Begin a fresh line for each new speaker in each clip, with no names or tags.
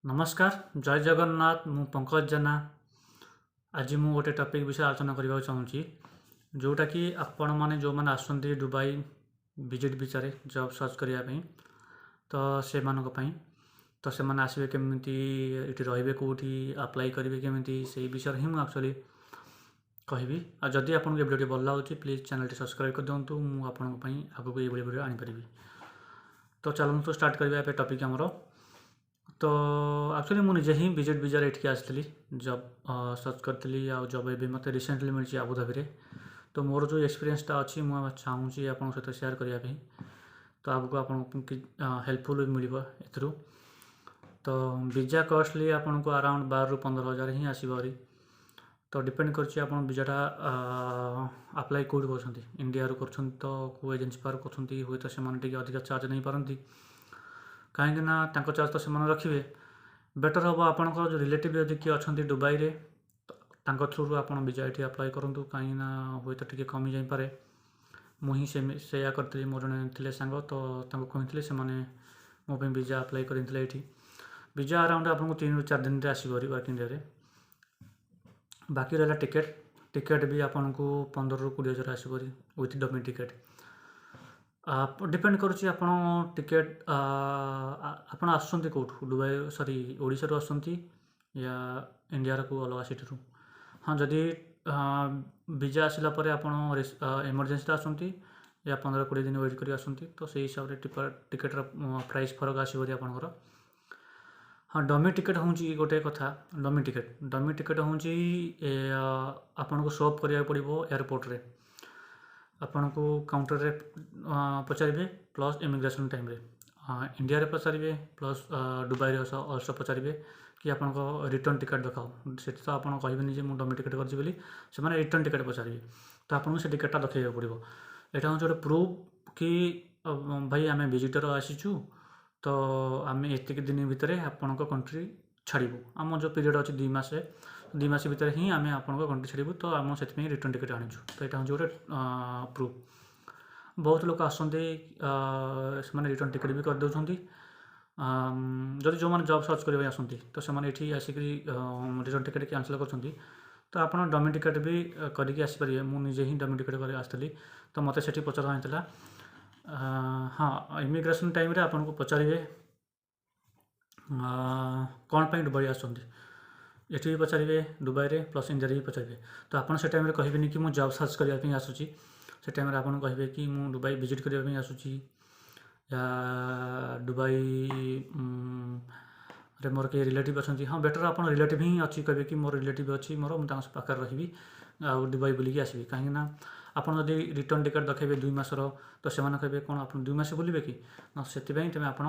ନମସ୍କାର, ଜୟ ଜଗନ୍ନାଥ। ମୁଁ ପଙ୍କଜ ଜେନା। ଆଜି ମୁଁ ଗୋଟେ ଟପିକ୍ ବିଷୟରେ ଆଲୋଚନା କରିବାକୁ ଚାହୁଁଛି, ଯେଉଁଟାକି ଆପଣମାନେ ଯେଉଁମାନେ ଆସୁଛନ୍ତି ଦୁବାଇ ଭିଜିଟ୍ ଭିସାରେ ଜବ୍ ସର୍ଚ୍ଚ କରିବା ପାଇଁ, ତ ସେମାନଙ୍କ ପାଇଁ, ତ ସେମାନେ ଆସିବେ କେମିତି, ଏଠି ରହିବେ କେଉଁଠି, ଆପ୍ଲାଏ କରିବେ କେମିତି, ସେଇ ବିଷୟରେ ହିଁ ମୁଁ ଆକ୍ଚୁଆଲି କହିବି। ଆଉ ଯଦି ଆପଣଙ୍କୁ ଏ ଭିଡ଼ିଓଟି ଭଲ ଲାଗୁଛି, ପ୍ଲିଜ୍ ଚ୍ୟାନେଲଟି ସବସ୍କ୍ରାଇବ୍ କରିଦିଅନ୍ତୁ। ମୁଁ ଆପଣଙ୍କ ପାଇଁ ଆଗକୁ ଏଇଭଳି ଭିଡ଼ିଓ ଆଣିପାରିବି। ତ ଚାଲନ୍ତୁ, ଷ୍ଟାର୍ଟ କରିବା ଏବେ ଟପିକ୍ ଆମର। ତ ଆକ୍ଚୁଆଲି ମୁଁ ନିଜେ ହିଁ ଭିଜିଟ୍ ଭିଜାରେ ଏଠିକି ଆସିଥିଲି, ଜବ୍ ସର୍ଚ୍ଚ କରିଥିଲି ଆଉ ଜବ୍ ଏବେ ମୋତେ ରିସେଣ୍ଟଲି ମିଳିଛି ଆବୁଧାବିରେ। ତ ମୋର ଯେଉଁ ଏକ୍ସପିରିଏନ୍ସଟା ଅଛି, ମୁଁ ଚାହୁଁଛି ଆପଣଙ୍କ ସହିତ ସେୟାର କରିବା ପାଇଁ। ତ ଆଗକୁ ଆପଣଙ୍କୁ ହେଲ୍ପଫୁଲ୍ ବି ମିଳିବ ଏଥିରୁ। ତ ଭିଜା କଷ୍ଟଲି ଆପଣଙ୍କୁ ଆରାଉଣ୍ଡ 12ରୁ 15 ହଜାର ହିଁ ଆସିବ ଭାରି। ତ ଡିପେଣ୍ଡ କରୁଛି ଆପଣ ଭିଜାଟା ଆପ୍ଲାଏ କେଉଁଠି କରୁଛନ୍ତି। ଇଣ୍ଡିଆରୁ କରୁଛନ୍ତି ତ କେଉଁ ଏଜେନ୍ସି ପାଖରୁ କରୁଛନ୍ତି, ହୁଏତ ସେମାନେ ଟିକେ ଅଧିକା ଚାର୍ଜ ନେଇପାରନ୍ତି, କାହିଁକି ନା ତାଙ୍କ ଚାର୍ଜ ତ ସେମାନେ ରଖିବେ। ବେଟର୍ ହେବ ଆପଣଙ୍କର ଯେଉଁ ରିଲେଟିଭ୍ ଯଦି କିଏ ଅଛନ୍ତି ଦୁବାଇରେ, ତ ତାଙ୍କ ଥ୍ରୁରୁ ଆପଣ ଭିଜା ଏଠି ଆପ୍ଲାଏ କରନ୍ତୁ, କାହିଁକି ନା ହୁଏତ ଟିକେ କମି ଯାଇପାରେ। ମୁଁ ହିଁ ସେଇଆ କରିଥିଲି। ମୋର ଜଣେ ଥିଲେ ସାଙ୍ଗ, ତ ତାଙ୍କୁ କହିଥିଲି, ସେମାନେ ମୋ ପାଇଁ ଭିଜା ଆପ୍ଲାଏ କରିଥିଲେ। ଏଇଠି ଭିଜା ଆରାଉଣ୍ଡ ଆପଣଙ୍କୁ 3ରୁ 4 ଦିନରେ ଆସିବ ଭାରି ୱାର୍କିଂ ଡେରେ। ବାକି ରହିଲା ଟିକେଟ୍। ଟିକେଟ୍ ବି ଆପଣଙ୍କୁ 15ରୁ 20 ହଜାର ଆସିବ ଭାରି ୱିଥ୍ ଡମି ଟିକେଟ୍। ଡିପେଣ୍ଡ କରୁଛି ଆପଣ ଟିକେଟ୍, ଆପଣ ଆସୁଛନ୍ତି କେଉଁଠୁ, ଦୁବାଇ, ସରି, ଓଡ଼ିଶାରୁ ଆସୁଛନ୍ତି ୟା ଇଣ୍ଡିଆର କେଉଁ ଅଲଗା ସିଟିରୁ। ହଁ, ଯଦି ଭିଜା ଆସିଲା ପରେ ଆପଣ ଏମର୍ଜେନ୍ସିରେ ଆସନ୍ତି ୟା 15-20 ଦିନ ୱେଟ୍ କରି ଆସନ୍ତି, ତ ସେଇ ହିସାବରେ ଟିକେଟ୍ର ପ୍ରାଇସ୍ ଫରକ ଆସିବ ଆପଣଙ୍କର। ହଁ, ଡମି ଟିକେଟ୍ ହେଉଛି ଗୋଟେ କଥା। ଡମି ଟିକେଟ୍ ହେଉଛି ଆପଣଙ୍କୁ ସୋ ଅପ୍ କରିବାକୁ ପଡ଼ିବ ଏୟାରପୋର୍ଟରେ। ଆପଣଙ୍କୁ କାଉଣ୍ଟରରେ ପଚାରିବେ, ପ୍ଲସ୍ ଇମିଗ୍ରେସନ୍ ଟାଇମ୍ରେ ଇଣ୍ଡିଆରେ ପଚାରିବେ, ପ୍ଲସ୍ ଦୁବାଇରେ ଅଲସୋ ପଚାରିବେ କି ଆପଣଙ୍କ ରିଟର୍ନ ଟିକେଟ୍ ଦେଖାଅ। ସେଠି ତ ଆପଣ କହିବେନି ଯେ ମୁଁ ଡମି ଟିକେଟ୍ କରିଛି ବୋଲି। ସେମାନେ ରିଟର୍ନ ଟିକେଟ୍ ପଚାରିବେ, ତ ଆପଣଙ୍କୁ ସେ ଟିକେଟ୍ଟା ଦେଖାଇବାକୁ ପଡ଼ିବ। ଏଇଟା ହେଉଛି ଗୋଟେ ପ୍ରୁଫ୍ କି ଭାଇ, ଆମେ ଭିଜିଟର୍ ଆସିଛୁ, ତ ଆମେ ଏତିକି ଦିନ ଭିତରେ ଆପଣଙ୍କ କଣ୍ଟ୍ରି ଛାଡ଼ିବୁ। ଆମ ଯେଉଁ ପିରିୟଡ଼ ଅଛି 2 ମାସ, 2 ମାସ ଭିତରେ ହିଁ ଆମେ ଆପଣଙ୍କ କଣ୍ଟ୍ରି ଛାଡ଼ିବୁ, ତ ଆମ ସେଥିପାଇଁ ରିଟର୍ନ ଟିକେଟ୍ ଆଣିଛୁ। ତ ଏଇଟା ହେଉଛି ଗୋଟେ ପ୍ରୁଫ୍। ବହୁତ ଲୋକ ଆସନ୍ତି, ସେମାନେ ରିଟର୍ନ ଟିକେଟ୍ ବି କରିଦେଉଛନ୍ତି। ଯଦି ଯେଉଁମାନେ ଜବ୍ ସର୍ଚ୍ଚ କରିବା ପାଇଁ ଆସନ୍ତି, ତ ସେମାନେ ଏଠି ଆସିକରି ରିଟର୍ନ ଟିକେଟ୍ କ୍ୟାନସଲ୍ କରୁଛନ୍ତି। ତ ଆପଣ ଡମି ଟିକେଟ୍ ବି କରିକି ଆସିପାରିବେ। ମୁଁ ନିଜେ ହିଁ ଡମି ଟିକେଟ୍ କରି ଆସିଥିଲି, ତ ମୋତେ ସେଠି ପଚରା ହେଇଥିଲା। ହଁ, ଇମିଗ୍ରେସନ୍ ଟାଇମ୍ରେ ଆପଣଙ୍କୁ ପଚାରିବେ କ'ଣ ପାଇଁ ଦୁବାଇ ଆସୁଛନ୍ତି। ଏଠି ବି ପଚାରିବେ ଦୁବାଇରେ, ପ୍ଲସ୍ ଇଣ୍ଡିଆରେ ବି ପଚାରିବେ। ତ ଆପଣ ସେ ଟାଇମ୍ରେ କହିବେନି କି ମୁଁ ଜବ୍ ସର୍ଚ୍ଚ କରିବା ପାଇଁ ଆସୁଛି। ସେ ଟାଇମ୍ରେ ଆପଣ କହିବେ କି ମୁଁ ଦୁବାଇ ଭିଜିଟ୍ କରିବା ପାଇଁ ଆସୁଛି ୟା ଦୁବାଇ ରେ ମୋର କେହି ରିଲେଟିଭ୍ ଅଛନ୍ତି। ହଁ, ବେଟର୍ ଆପଣ ରିଲେଟିଭ୍ ହିଁ ଅଛି କହିବେ କି ମୋର ରିଲେଟିଭ୍ ଅଛି ମୋର, ମୁଁ ତାଙ୍କ ପାଖରେ ରହିବି ଆଉ ଦୁବାଇ ବୁଲିକି ଆସିବି। କାହିଁକିନା ଆପଣ ଯଦି ରିଟର୍ନ ଟିକେଟ୍ ଦେଖାଇବେ 2 ମାସର, ତ ସେମାନେ କହିବେ, କ'ଣ ଆପଣ 2 ମାସ ବୁଲିବେ କି ନା? ସେଥିପାଇଁ ତୁମେ ଆପଣ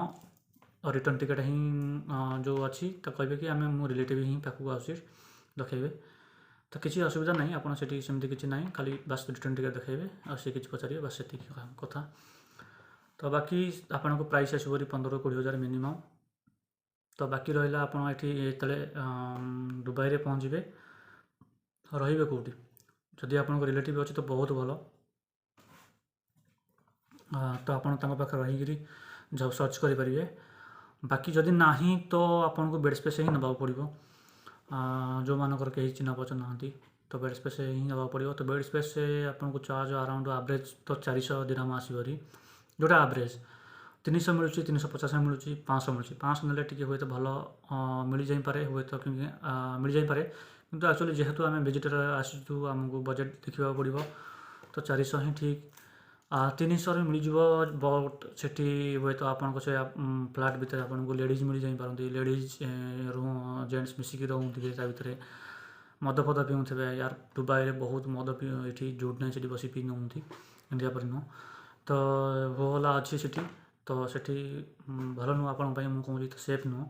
ରିଟର୍ନ ଟିକେଟ୍ ହିଁ ଯେଉଁ ଅଛି, ତ କହିବେ କି ମୁଁ ରିଲେଟିଭ୍ ହିଁ ପାଖକୁ ଆସୁଛି, ଦେଖାଇବେ। ତ କିଛି ଅସୁବିଧା ନାହିଁ, ଆପଣ ସେଠି ସେମିତି କିଛି ନାହିଁ। ଖାଲି ବାସ୍ ରିଟର୍ନ ଟିକେଟ୍ ଦେଖାଇବେ ଆଉ ସେ କିଛି ପଚାରିବେ, ବାସ୍ ସେତିକି କଥା। ତ ବାକି ଆପଣଙ୍କୁ ପ୍ରାଇସ୍ ଆସିବ 15ରୁ 20 ହଜାର ମିନିମମ୍। ତ ବାକି ରହିଲା, ଆପଣ ଏଠି ଯେତେବେଳେ ଦୁବାଇରେ ପହଞ୍ଚିବେ, ରହିବେ କେଉଁଠି? ଯଦି ଆପଣଙ୍କ ରିଲେଟିଭ୍ ଅଛି ତ ବହୁତ ଭଲ। ତ ଆପଣ ତାଙ୍କ ପାଖରେ ରହିକିରି ଜବ୍ ସର୍ଚ୍ଚ କରିପାରିବେ। ବାକି ଯଦି ନାହିଁ, ତ ଆପଣଙ୍କୁ ବେଡ଼୍ ସ୍ପେସ୍ ହିଁ ନେବାକୁ ପଡ଼ିବ। ଯେଉଁମାନଙ୍କର କେହି ଚିହ୍ନା ପରିଚୟ ନାହାନ୍ତି, ତ ବେଡ଼୍ ସ୍ପେସ୍ ହିଁ ନେବାକୁ ପଡ଼ିବ। ତ ବେଡ଼୍ ସ୍ପେସ୍ ଆପଣଙ୍କୁ ଚାର୍ଜ ଆରାଉଣ୍ଡ ଆଭରେଜ୍ ତ 400 ଦିରହାମ ଆସିବ ଭାରି, ଯେଉଁଟା ଆଭରେଜ୍ 300 ମିଳୁଛି, 350 ମିଳୁଛି, 500 ମିଳୁଛି। 500 ନେଲେ ଟିକେ ହୁଏତ ଭଲ ମିଳିଯାଇପାରେ, ହୁଏତ ମିଳିଯାଇପାରେ। କିନ୍ତୁ ଆକ୍ଚୁଆଲି ଯେହେତୁ ଆମେ ଭିଜିଟର୍ ଆସିଛୁ, ଆମକୁ ବଜେଟ୍ ଦେଖିବାକୁ ପଡ଼ିବ, ତ 400 ହିଁ ଠିକ୍। 300ରେ ମିଳିଯିବ, ବଟ୍ ସେଠି ହୁଏତ ଆପଣଙ୍କ ସେ ଫ୍ଲାଟ୍ ଭିତରେ ଆପଣଙ୍କୁ ଲେଡ଼ିଜ୍ ମିଳିଯାଇପାରନ୍ତି। ଲେଡ଼ିଜ୍ ଜେଣ୍ଟସ୍ ମିଶିକି ରହୁଥିବେ, ତା ଭିତରେ ମଦ ଫଦ ପିଉଥିବେ। ୟାର ଦୁବାଇରେ ବହୁତ ମଦ ପିଉ, ଏଠି ଯେଉଁଠି ନାହିଁ ସେଠି ବସି ପିଇ ନେଉଛନ୍ତି, ଇଣ୍ଡିଆ ପରି ନୁହଁ। ତ ହୋହଲ୍ଲା ଅଛି ସେଠି। ତ ସେଠି ଭଲ ନୁହଁ ଆପଣଙ୍କ ପାଇଁ, ମୁଁ କହୁଛି, ତ ସେଫ୍ ନୁହଁ।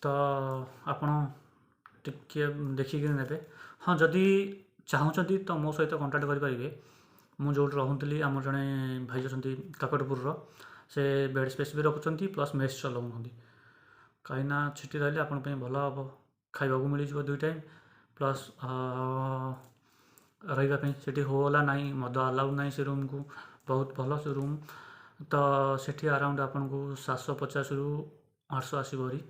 ତ ଆପଣ ଟିକେ ଦେଖିକିରି ନେବେ। ହଁ, ଯଦି ଚାହୁଁଛନ୍ତି ତ ମୋ ସହିତ କଣ୍ଟାକ୍ଟ କରିପାରିବେ। ମୁଁ ଯେଉଁଠି ରହୁଥିଲି, ଆମର ଜଣେ ଭାଇ ଅଛନ୍ତି କାକଟପୁରର, ସେ ବେଡ଼୍ ସ୍ପେସ୍ ବି ରଖୁଛନ୍ତି, ପ୍ଲସ୍ ମେସ୍ ଚଲାଉଛନ୍ତି। କାହିଁକିନା ସେଠି ରହିଲେ ଆପଣଙ୍କ ପାଇଁ ଭଲ ହେବ, ଖାଇବାକୁ ମିଳିଯିବ ଦୁଇ ଟାଇମ୍, ପ୍ଲସ୍ ରହିବା ପାଇଁ ସେଠି ହୋହଲ୍ଲା ନାହିଁ, ମଦ ଆଲାଉ ନାହିଁ ସେ ରୁମ୍କୁ। ବହୁତ ଭଲ ସେ ରୁମ୍। ତ ସେଠି ଆରାଉଣ୍ଡ ଆପଣଙ୍କୁ 750ରୁ 800 ଆସିବ ଭାରି,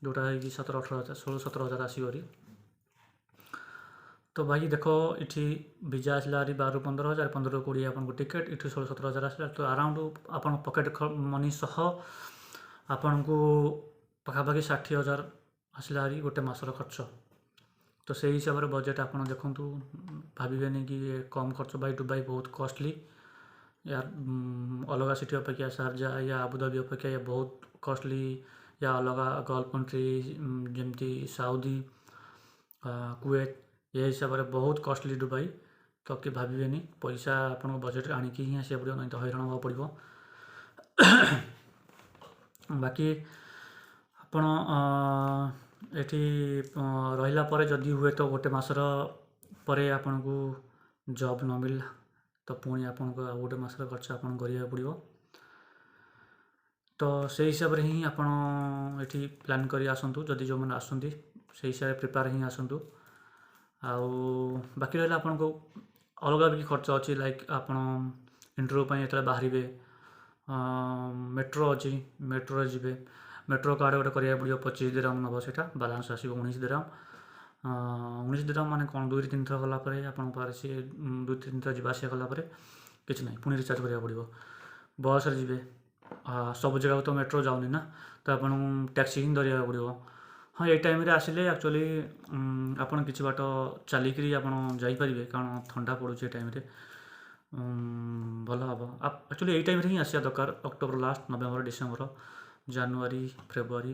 ଯେଉଁଟା ହେଇକି 17-18 ହଜାର, 16-17 ହଜାର ଆସିବ ଭାରି। ତ ଭାଇ ଦେଖ, ଏଠି ଭିଜା ଆସିଲା ଭାରି 12ରୁ 15 ହଜାର, 15ରୁ 20 ଆପଣଙ୍କୁ ଟିକେଟ୍, ଏଠୁ 16-17 ହଜାର ଆସିଲା। ତ ଆରାଉଣ୍ଡ ଆପଣ ପକେଟ୍ ମନି ସହ ଆପଣଙ୍କୁ ପାଖାପାଖି 60 ହଜାର ଆସିଲା ଭାରି ଗୋଟେ ମାସର ଖର୍ଚ୍ଚ। ତ ସେଇ ହିସାବରେ ବଜେଟ୍ ଆପଣ ଦେଖନ୍ତୁ। ଭାବିବେନି କି କମ୍ ଖର୍ଚ୍ଚ। ଭାଇ, ଦୁବାଇ ବହୁତ କଷ୍ଟଲି। ୟା ଅଲଗା ସିଟି ଅପେକ୍ଷା, ସାରଜା ୟା ଆବୁଧାବି ଅପେକ୍ଷା ୟା ବହୁତ କଷ୍ଟଲି। ୟା ଅଲଗା ଗଲ୍ଫ କଣ୍ଟ୍ରି ଯେମିତି ସାଉଦି, କୁଏତ, ଏ ହିସାବରେ ବହୁତ କଷ୍ଟଲି ଦୁବାଇ। ତ କି ଭାବିବେନି, ପଇସା ଆପଣଙ୍କ ବଜେଟ୍ରେ ଆଣିକି ହିଁ ଆସିବାକୁ ପଡ଼ିବ, ନାହିଁ ତ ହଇରାଣ ହେବାକୁ ପଡ଼ିବ। ବାକି ଆପଣ ଏଠି ରହିଲା ପରେ ଯଦି ହୁଏତ ଗୋଟେ ମାସର ପରେ ଆପଣଙ୍କୁ ଜବ୍ ନ ମିଳିଲା, ତ ପୁଣି ଆପଣଙ୍କୁ ଆଉ ଗୋଟେ ମାସର ଖର୍ଚ୍ଚ ଆପଣଙ୍କୁ କରିବାକୁ ପଡ଼ିବ। ତ ସେଇ ହିସାବରେ ହିଁ ଆପଣ ଏଠି ପ୍ଲାନ୍ କରି ଆସନ୍ତୁ। ଯଦି ଯେଉଁମାନେ ଆସନ୍ତି, ସେଇ ହିସାବରେ ପ୍ରିପେୟାର ହିଁ ଆସନ୍ତୁ। ଆଉ ବାକି ରହିଲା ଆପଣଙ୍କୁ ଅଲଗା ବି ଖର୍ଚ୍ଚ ଅଛି। ଲାଇକ୍ ଆପଣ ଇଣ୍ଟରଭ୍ୟୁ ପାଇଁ ଯେତେବେଳେ ବାହାରିବେ, ମେଟ୍ରୋ ଅଛି, ମେଟ୍ରୋରେ ଯିବେ। ମେଟ୍ରୋ କାର୍ଡ଼ ଗୋଟେ କରିବାକୁ ପଡ଼ିବ, 25 ଦିରାମ ନେବ ସେଇଟା। ବାଲାନ୍ସ ଆସିବ 19 ଦିରାମ। 19 ଦିରାମ ମାନେ କ'ଣ? ଦୁଇରୁ ତିନି ଥର ଗଲା ପରେ ଆପଣଙ୍କ ପାଖରେ ସିଏ, 2-3 ଥର ଯିବା ଆସିବା କଲା ପରେ କିଛି ନାହିଁ, ପୁଣି ରିଚାର୍ଜ କରିବାକୁ ପଡ଼ିବ। ବସ୍ରେ ଯିବେ, ସବୁ ଜାଗାକୁ ତ ମେଟ୍ରୋ ଯାଉନି ନା, ତ ଆପଣଙ୍କୁ ଟ୍ୟାକ୍ସି ହିଁ ଧରିବାକୁ ପଡ଼ିବ। ହଁ, ଏଇ ଟାଇମ୍ରେ ଆସିଲେ ଆକ୍ଚୁଆଲି ଆପଣ କିଛି ବାଟ ଚାଲିକିରି ଆପଣ ଯାଇପାରିବେ, କାରଣ ଥଣ୍ଡା ପଡ଼ୁଛି ଏ ଟାଇମ୍ରେ, ଭଲ ହେବ। ଆକ୍ଚୁଆଲି ଏଇ ଟାଇମ୍ରେ ହିଁ ଆସିବା ଦରକାର। ଅକ୍ଟୋବର ଲାଷ୍ଟ, ନଭେମ୍ବର, ଡିସେମ୍ବର, ଜାନୁଆରୀ, ଫେବୃଆରୀ,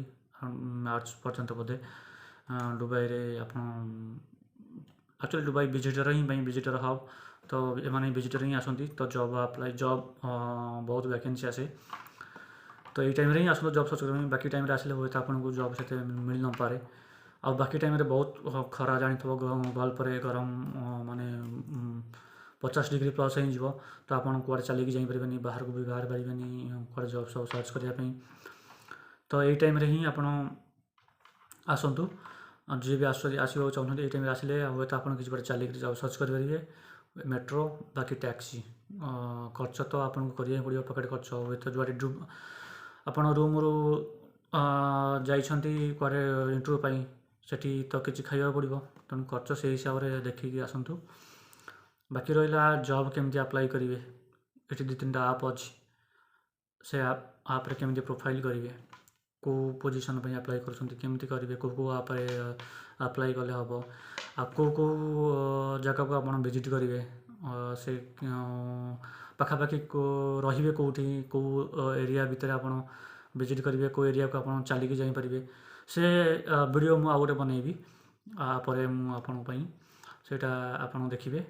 ମାର୍ଚ୍ଚ ପର୍ଯ୍ୟନ୍ତ ବୋଧେ ଦୁବାଇରେ ଆପଣ ଆକ୍ଚୁଆଲି ଦୁବାଇ ଭିଜିଟର ହିଁ ପାଇଁ ଭିଜିଟର ହବ୍। ତ ଏମାନେ ଭିଜିଟର ହିଁ ଆସନ୍ତି। ତ ଜବ୍ ଆପ୍ଲାଏ, ଜବ୍ ବହୁତ ଭ୍ୟାକେନ୍ସି ଆସେ। ତ ଏଇ ଟାଇମ୍ରେ ହିଁ ଆସନ୍ତୁ ଜବ୍ ସର୍ଚ୍ଚ କରିବା ପାଇଁ। ବାକି ଟାଇମ୍ରେ ଆସିଲେ ହୁଏତ ଆପଣଙ୍କୁ ଜବ୍ ସେତେ ମିଳିନପାରେ। ଆଉ ବାକି ଟାଇମ୍ରେ ବହୁତ ଖରା ଜାଣିଥିବ, ଗଲ୍ଫରେ ଗରମ ମାନେ 50 ଡିଗ୍ରୀ ପ୍ଲସ୍ ହେଇଯିବ। ତ ଆପଣ କୁଆଡ଼େ ଚାଲିକି ଯାଇପାରିବେନି, ବାହାରକୁ ବି ବାହାରି ପାରିବେନି କୁଆଡ଼େ ଜବ୍ ସବ୍ ସର୍ଚ୍ଚ କରିବା ପାଇଁ। ତ ଏଇ ଟାଇମ୍ରେ ହିଁ ଆପଣ ଆସନ୍ତୁ। ଆଉ ଯିଏ ବି ଆସିବାକୁ ଚାହୁଁଛନ୍ତି, ଏଇ ଟାଇମ୍ରେ ଆସିଲେ ହୁଏତ ଆପଣ କିଛି ବାଟ ଚାଲିକି ଜବ୍ ସର୍ଚ୍ଚ କରିପାରିବେ, ମେଟ୍ରୋ ବାକି ଟ୍ୟାକ୍ସି ଖର୍ଚ୍ଚ ତ ଆପଣଙ୍କୁ କରିବାକୁ ପଡ଼ିବ। ପକେଟ୍ ଖର୍ଚ୍ଚ ହୁଏତ ଯୁଆଡ଼େ ଆପଣ ରୁମ୍ରୁ ଯାଇଛନ୍ତି କୁଆଡ଼େ ଇଣ୍ଟରଭ୍ୟୁ ପାଇଁ, ସେଠି ତ କିଛି ଖାଇବାକୁ ପଡ଼ିବ। ତେଣୁ ଖର୍ଚ୍ଚ ସେଇ ହିସାବରେ ଦେଖିକି ଆସନ୍ତୁ। ବାକି ରହିଲା ଜବ୍ କେମିତି ଆପ୍ଲାଏ କରିବେ, ଏଠି ଦୁଇ ତିନିଟା ଆପ୍ ଅଛି। ସେ ଆପ୍ରେ କେମିତି ପ୍ରୋଫାଇଲ୍ କରିବେ, କେଉଁ ପୋଜିସନ୍ ପାଇଁ ଆପ୍ଲାଏ କରୁଛନ୍ତି, କେମିତି କରିବେ, କେଉଁ କେଉଁ ଆପ୍ରେ ଆପ୍ଲାଏ କଲେ ହେବ, ଆଉ କେଉଁ କେଉଁ ଜାଗାକୁ ଆପଣ ଭିଜିଟ୍ କରିବେ, ସେ ପାଖାପାଖି ରହିବେ କେଉଁଠି, କେଉଁ ଏରିଆ ଭିତରେ ଆପଣ ଭିଜିଟ୍ କରିବେ, କେଉଁ ଏରିଆକୁ ଆପଣ ଚାଲିକି ଯାଇପାରିବେ, ସେ ଭିଡ଼ିଓ ମୁଁ ଆଉ ଗୋଟେ ବନେଇବି ପରେ ମୁଁ ଆପଣଙ୍କ ପାଇଁ, ସେଇଟା ଆପଣ ଦେଖିବେ।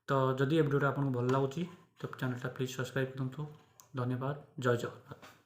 ତ ଯଦି ଏ ଭିଡ଼ିଓଟା ଆପଣଙ୍କୁ ଭଲ ଲାଗୁଛି, ତ ଚ୍ୟାନେଲଟା ପ୍ଲିଜ୍ ସବସ୍କ୍ରାଇବ୍ କରନ୍ତୁ। ଧନ୍ୟବାଦ, ଜୟ ଜଗନ୍ନାଥ।